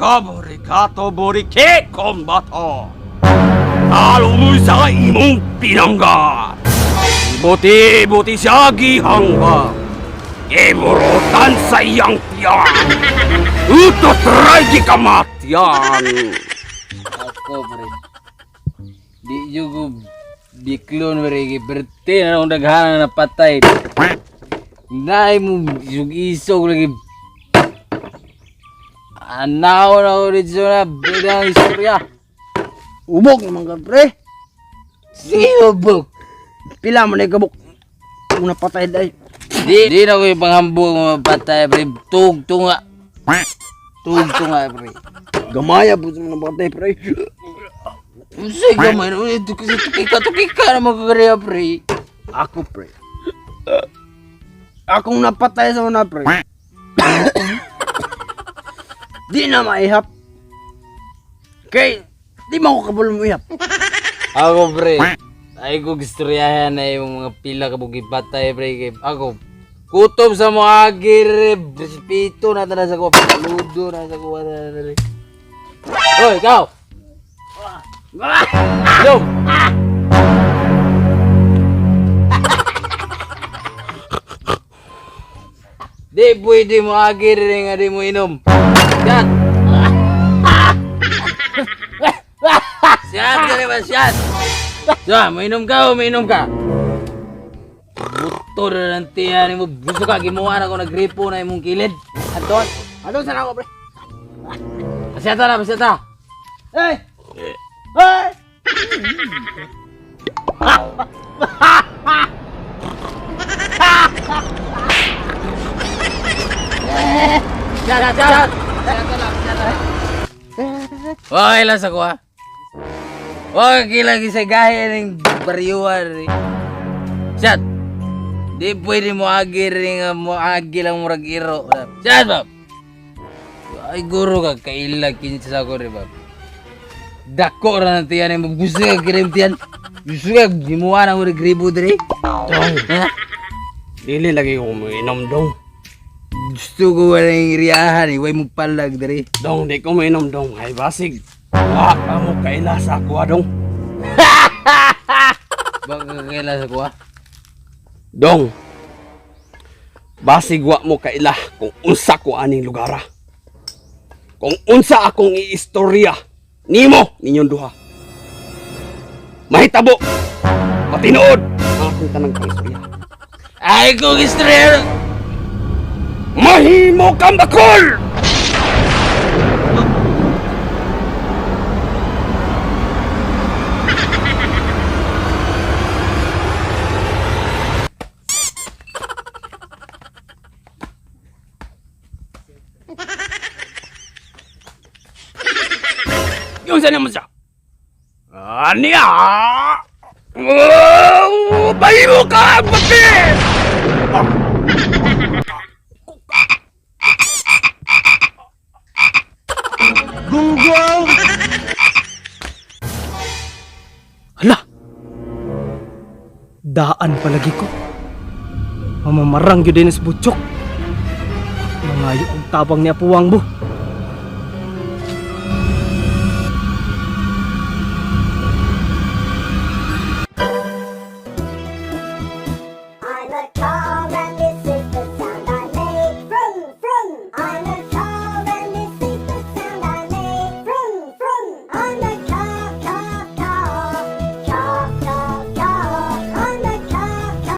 Kaborikato borike kombato. Talo sa imong pinangga. Buti-buti siya gihangba. Giburutan sa iyang tiyan. Utot ray gikamatian. Ako pre. Di jugo biklon pre kay berte na akong daghanan na patay. Naay mo isog-isog lagi. Anaw na ko dito na bidang istorya. Ubok naman ka, pre. Sino buk? Pila man ay kabuk. Una patay dai. Di na ko yung panghambog mga patay pre. Tug tunga. Tug tunga pre. Gamaya po sa mga patay, pre. Unsay gamay na ito kasi tukika tukika na magkakariya pre. Ako, pre. Akong napatay sa una, pre. Di na maihap. Kay, di man ko kabalo mo ihap. Ako pre. Ay ko gistoryahan na yung mga pila ka bugi patay pre. Kay ako kutob sa mga agir respeto na tanan sa ko paludo na sa ko na dali. Hoy, ikaw. Yo. Di pwede mo agir nga di mo inom. Shot. Shot ka ba shot? So, mainom ka o mainom ka? Buto na ng tiyan mo. Gusto ka, gimuha na ko nagripo na imong kilid. Anton, Anton, saan ako, pre? Pasyata na, pasyata. Hey! Hey! Shot, shot, shot. Okay lang sa kuha. Huwag kilagi sa gahe ng bariyuan. Eh. Shot. Di pwede mo agi rin nga mo agi lang murag iro. Shot, bab. Ay, guro ka, kaila kinsa sa ko rin, bab. Dako ra na tiyan mo. Gusto ka kirim tiyan. Gusto ka gimuha na ko gribo diri. Dong, Ha? dili lagi ko mainom dong. Gusto ko wala yung riyahan, iway mo palag diri. Dong, di ko mainom dong. Ay basig. Wa ka mo kaila sa ako dong. Baka kaila sa kuha. Dong. Basig wa mo kaila kung unsa ko aning lugara. Kung unsa akong iistorya nimo ninyong duha. Mahitabo. Patinuod ang akong tanang istorya. Ay, kong istorya! Mahimo kang bakol! Yung saan naman siya? Aniya! Oh, mahimo ka ang bakit! Hala! Daan palagi ko. Mamamarang yun din sa butchok. Mangayo ang tabang ni Apuwang bo.